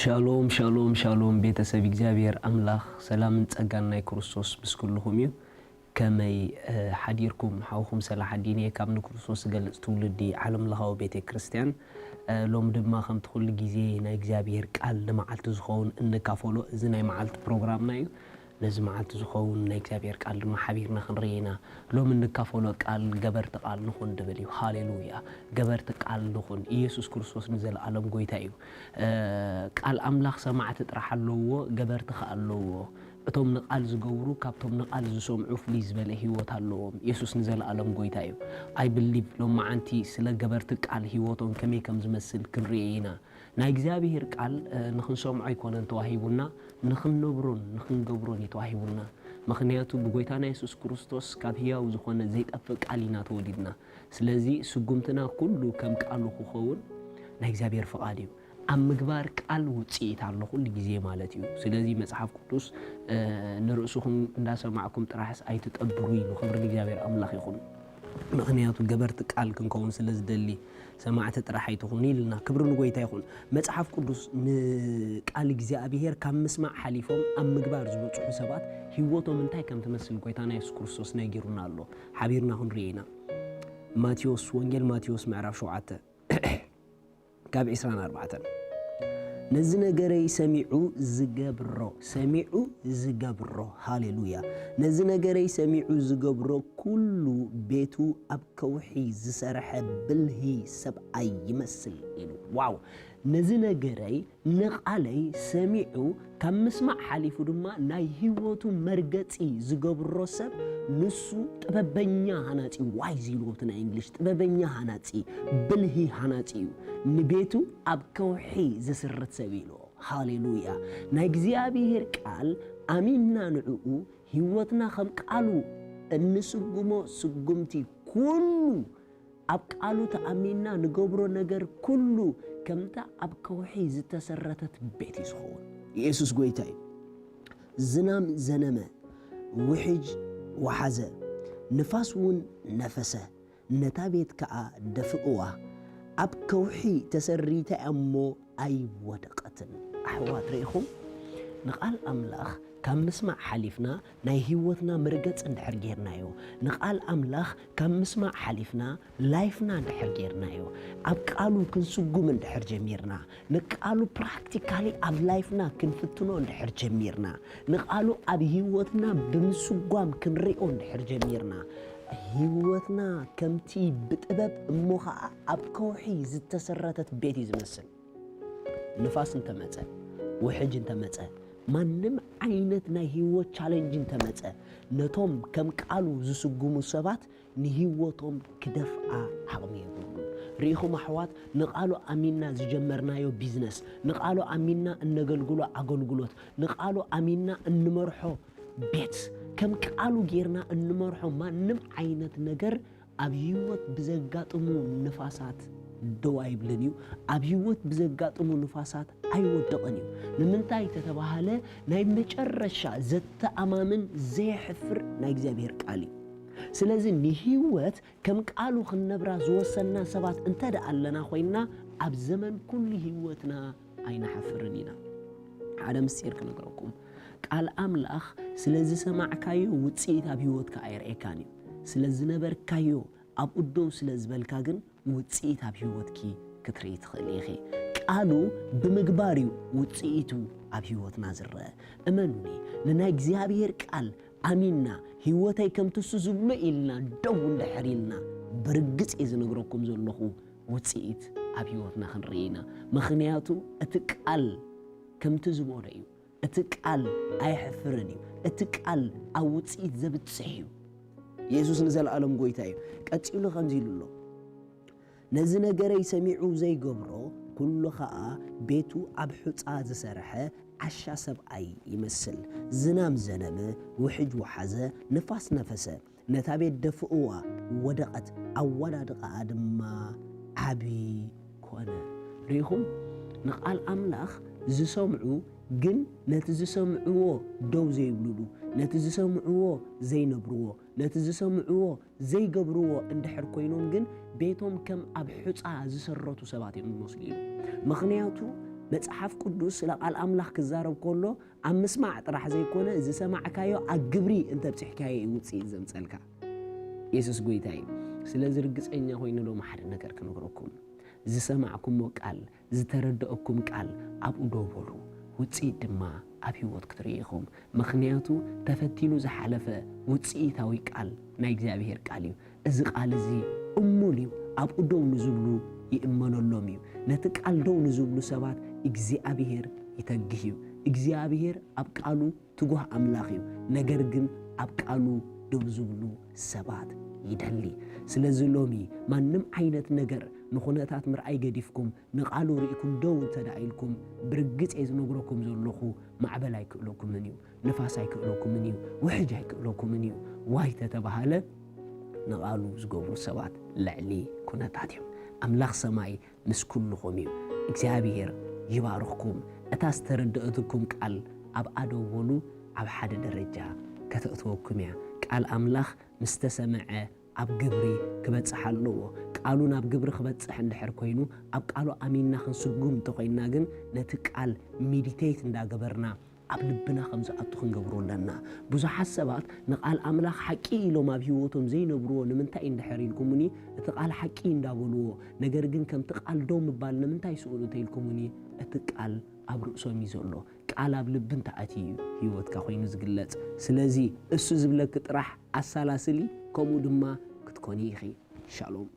ሻሎም ሻሎም ሻሎም፣ ቤተሰብ እግዚኣብሔር ኣምላኽ፣ ሰላምን ጸጋን ናይ ክርስቶስ ምስ ኩልኹም እዩ። ከመይ ሓዲርኩም? ሓውኹም ሰላሓዲን እየ ካብ ንክርስቶስ ዝገልጽ ትውልዲ ዓለም ለኻዊ ቤተ ክርስቲያን። ሎሚ ድማ ከምቲ ኩሉ ግዜ ናይ እግዚኣብሔር ቃል ንመዓልቲ ዝኸውን እንካፈሎ እዚ ናይ መዓልቲ ፕሮግራምና እዩ። ነዚ መዓልቲ ዝኸውን ናይ እግዚኣብሔር ቃል ድማ ሓቢርና ክንርኢ ኢና። ሎሚ እንካፈሎ ቃል ገበርቲ ቃል ንኹን ድብል እዩ። ሃሌሉያ! ገበርቲ ቃል ንኹን። ኢየሱስ ክርስቶስ ንዘለኣለም ጎይታ እዩ። ቃል ኣምላኽ ሰማዕቲ ጥራሕ ኣለውዎ፣ ገበርቲ ኸኣ ኣለውዎ። እቶም ንቃል ዝገብሩ ካብቶም ንቃል ዝሰምዑ ፍልይ ዝበለ ህይወት ኣለዎም። የሱስ ንዘለኣለም ጎይታ እዩ። I believe ሎማዓንቲ ስለ ገበርቲ ቃል ህይወቶም ከመይ ከም ዝመስል ክንርኢ ኢና። ናይ እግዚኣብሔር ቃል ንኽንሰምዖ ኣይኮነን ተዋሂቡና፣ ንኽንነብሮን ንኽንገብሮን እዩ ተዋሂቡና። ምኽንያቱ ብጎይታና የሱስ ክርስቶስ ካብ ህያው ዝኾነ ዘይጠፍእ ቃል ኢና ተወሊድና። ስለዚ ስጉምትና ኩሉ ከም ቃሉ ክኸውን ናይ እግዚኣብሔር ፍቓድ እዩ። ኣብ ምግባር ቃል ውፅኢት ኣሎ ኩሉ ግዜ ማለት እዩ። ስለዚ መፅሓፍ ቅዱስ ንርእስኹም እንዳሰማዕኩም ጥራሕስ ኣይትጠብሩ ኢሉ። ክብሪ ንእግዚኣብሔር ኣምላኽ ይኹን። ምኽንያቱ ገበርቲ ቃል ክንከውን ስለ ዝደሊ ሰማዕቲ ጥራሕ ኣይትኹኑ ኢልና። ክብሪ ንጎይታ ይኹን። መጽሓፍ ቅዱስ ንቃል እግዚኣብሔር ካብ ምስማዕ ሓሊፎም ኣብ ምግባር ዝበጽሑ ሰባት ህይወቶም እንታይ ከም ትመስል ጎይታና የሱስ ክርስቶስ ነጊሩና ኣሎ። ሓቢርና ክንርኢ ኢና። ማቴዎስ፣ ወንጌል ማቴዎስ ምዕራፍ ሸውዓተ ካብ ዕስራን ኣርባዕተን። ነዚ ነገረይ ሰሚዑ ዝገብሮ፣ ሰሚዑ ዝገብሮ፣ ሃሌሉያ። ነዚ ነገረይ ሰሚዑ ዝገብሮ ኩሉ ቤቱ ኣብ ከውሒ ዝሰርሐ ብልሂ ሰብኣይ ይመስል ኢሉ። ዋው! ነዚ ነገረይ ንቓለይ ሰሚዑ ካብ ምስማዕ ሓሊፉ ድማ ናይ ህይወቱ መርገጺ ዝገብሮ ሰብ ንሱ ጥበበኛ ሃናጺ፣ ዋይዝ ኢልዎ እቲ ናይ እንግሊሽ፣ ጥበበኛ ሃናጺ፣ ብልሂ ሃናጺ እዩ። ንቤቱ ኣብ ከውሒ ዝስርት ሰብ ኢልዎ። ሃሌሉያ! ናይ እግዚኣብሔር ቃል ኣሚንና ንዕኡ ህይወትና ከም ቃሉ እንስጉሞ ስጉምቲ ኩሉ ኣብ ቃሉ ተኣሚንና ንገብሮ ነገር ኩሉ ከምታ ኣብ ከውሒ ዝተሰረተት ቤት እዩ ዝኸውን። ኢየሱስ ጎይታ እዩ። ዝናም ዘነመ፣ ውሕጅ ወሓዘ፣ ንፋስ እውን ነፈሰ፣ ነታ ቤት ከኣ ደፍእዋ። ኣብ ከውሒ ተሰሪታ እያ እሞ ኣይወደቐትን። ኣሕዋት ርኢኹም፣ ንቓል ኣምላኽ ካብ ምስማዕ ሓሊፍና ናይ ህይወትና መርገጽ እንድሕር ጌርናዮ፣ ንቓል ኣምላኽ ካብ ምስማዕ ሓሊፍና ላይፍና እንድሕር ጌርናዮ፣ ኣብ ቃሉ ክንስጉም እንድሕር ጀሚርና፣ ንቃሉ ፕራክቲካሊ ኣብ ላይፍና ክንፍትኖ እንድሕር ጀሚርና፣ ንቃሉ ኣብ ህይወትና ብምስጓም ክንሪኦ እንድሕር ጀሚርና፣ ህይወትና ከምቲ ብጥበብ እሞ ኸዓ ኣብ ከውሒ ዝተሰረተት ቤት እዩ ዝመስል። ንፋስ እንተመጸ፣ ውሕጅ እንተመጸ፣ ማንም ዓይነት ናይ ህይወት ቻለንጅ እንተመጸ፣ ነቶም ከም ቃሉ ዝስጉሙ ሰባት ንህይወቶም ክደፍኣ ዓቕሚ የብሉን። ርኢኹም ኣሕዋት፣ ንቃሉ ኣሚንና ዝጀመርናዮ ቢዝነስ፣ ንቃሉ ኣሚንና እነገልግሎ ኣገልግሎት፣ ንቃሉ ኣሚንና እንመርሖ ቤት፣ ከም ቃሉ ጌርና እንመርሖ ማንም ዓይነት ነገር ኣብ ህይወት ብዘጋጥሙ ንፋሳት ደው ኣይብልን እዩ። ኣብ ህይወት ብዘጋጥሙ ንፋሳት ኣይወድቕን እዩ። ንምንታይ ተተባሃለ፣ ናይ መጨረሻ ዘተኣማምን ዘየሕፍር ናይ እግዚኣብሔር ቃል እዩ። ስለዚ ንህይወት ከም ቃሉ ክንነብራ ዝወሰንና ሰባት እንተ ደኣ ኣለና ኮይንና፣ ኣብ ዘመን ኩሉ ህይወትና ኣይንሓፍርን ኢና። ሓደ ምስጢር ክነግረኩም፣ ቃል ኣምላኽ ስለ ዝሰማዕካዮ ውጽኢት ኣብ ህይወትካ ኣየርእየካን እዩ። ስለ ዝነበርካዮ ኣብኡ ደው ስለ ዝበልካ ግን ውጽኢት ኣብ ህይወትኪ ክትርኢ ትኽእሊ ኢኺ። ቃሉ ብምግባር እዩ ውጽኢቱ ኣብ ህይወትና ዝረአ። እመኑኒ፣ ንናይ እግዚኣብሔር ቃል ኣሚንና፣ ህይወተይ ከምቲ እሱ ዝብሎ ኢልና ደው እንድሕር ኢልና፣ ብርግጽ እየ ዝነግረኩም ዘለኹ፣ ውጽኢት ኣብ ህይወትና ክንርኢ ኢና። ምኽንያቱ እቲ ቃል ከምቲ ዝበሎ እዩ። እቲ ቃል ኣየሕፍርን እዩ። እቲ ቃል ኣብ ውጽኢት ዘብጽሕ እዩ። የሱስ ንዘለኣለም ጎይታ እዩ። ቀጺሉ ከምዚ ኢሉ ኣሎ፣ ነዚ ነገረይ ሰሚዑ ዘይገብሮ፣ ኩሉ ኸኣ ቤቱ ኣብ ሑጻ ዝሰርሐ ዓሻ ሰብኣይ ይመስል። ዝናም ዘነበ፣ ውሕጅ ወሓዘ፣ ንፋስ ነፈሰ፣ ነታ ቤት ደፍእዋ፣ ወደቐት፣ ኣወዳድቓኣ ድማ ዓቢ ኮነ። ርኢኹም፣ ንቓል ኣምላኽ ዝሰምዑ ግን ነቲ ዝሰምዕዎ ደው ዘይብሉሉ፣ ነቲ ዝሰምዕዎ ዘይነብርዎ፣ ነቲ ዝሰምዕዎ ዘይገብርዎ እንድሕር ኮይኖም ግን ቤቶም ከም ኣብ ሑጻ ዝሰረቱ ሰባት እዮም ዝመስሉ ኢሉ። ምኽንያቱ መጽሓፍ ቅዱስ ስለ ቃል ኣምላኽ ክዛረብ ከሎ ኣብ ምስማዕ ጥራሕ ዘይኮነ ዝሰማዕካዮ ኣብ ግብሪ እንተብጺሕካዮ እዩ ውጽኢት ዘምጸልካ። የሱስ ጎይታ እዩ። ስለዚ ርግጸኛ ኮይኑ ሎሚ ሓደ ነገር ክነግረኩም። ዝሰማዕኩሞ ቃል፣ ዝተረደአኩም ቃል ኣብኡ ደው በሉ። ውጽኢት ድማ ኣብ ህይወት ክትርእዩ ኢኹም። ምኽንያቱ ተፈቲኑ ዝሓለፈ ውጽኢታዊ ቃል ናይ እግዚኣብሔር ቃል እዩ። እዚ ቃል እዚ እሙን እዩ። ኣብኡ ደው ንዝብሉ ይእመነሎም እዩ። ነቲ ቃል ደው ንዝብሉ ሰባት እግዚኣብሔር ይተግህ እዩ። እግዚኣብሔር ኣብ ቃሉ ትጉህ ኣምላኽ እዩ። ነገር ግን ኣብ ቃሉ ደው ዝብሉ ሰባት ይደሊ። ስለዚ ሎሚ ማንም ዓይነት ነገር ንኹነታት ምርኣይ ገዲፍኩም ንቃሉ ርኢኩም ደው እንተ ደኣ ኢልኩም ብርግጽ እየ ዝነግረኩም ዘለኹ ማዕበል ኣይክእለኩምን እዩ። ንፋስ ኣይክእለኩምን እዩ። ውሕጅ ኣይክእለኩምን እዩ። ዋይ ተተባሃለ ንቃሉ ዝገብሩ ሰባት ልዕሊ ኩነታት እዮም። ኣምላኽ ሰማይ ምስ ኩልኹም እዩ። እግዚኣብሔር ይባርኽኩም። እታ ዝተረደእትኩም ቃል ኣብኣ ደው በሉ ኣብ ሓደ ደረጃ ከተእትወኩም እያ። ቃል ኣምላኽ ምስ ተሰምዐ ኣብ ግብሪ ክበጽሕ ኣለዎ። ቃሉ ናብ ግብሪ ክበጽሕ እንድሕር ኮይኑ ኣብ ቃሉ ኣሚንና ክንስጉም እንተኾይንና ግን ነቲ ቃል ሚዲቴት እንዳገበርና ኣብ ልብና ከም ዝኣቱ ክንገብሮ ኣለና። ብዙሓት ሰባት ንቃል ኣምላኽ ሓቂ ኢሎም ኣብ ህይወቶም ዘይነብርዎ ንምንታይ እንድሕር ኢልኩምኒ እቲ ቃል ሓቂ እንዳበልዎ ነገር ግን ከምቲ ቃል ደው ምባል ንምንታይ ስእኑ እንተኢልኩምኒ እቲ ቃል ኣብ ርእሶም እዩ ዘሎ። ቃል ኣብ ልቢ እንተኣትዩ እዩ ህይወትካ ኮይኑ ዝግለጽ። ስለዚ እሱ ዝብለኪ ጥራሕ ኣሳላስሊ፣ ከምኡ ድማ ክትኮኒ ኢኺ። ሻሎም።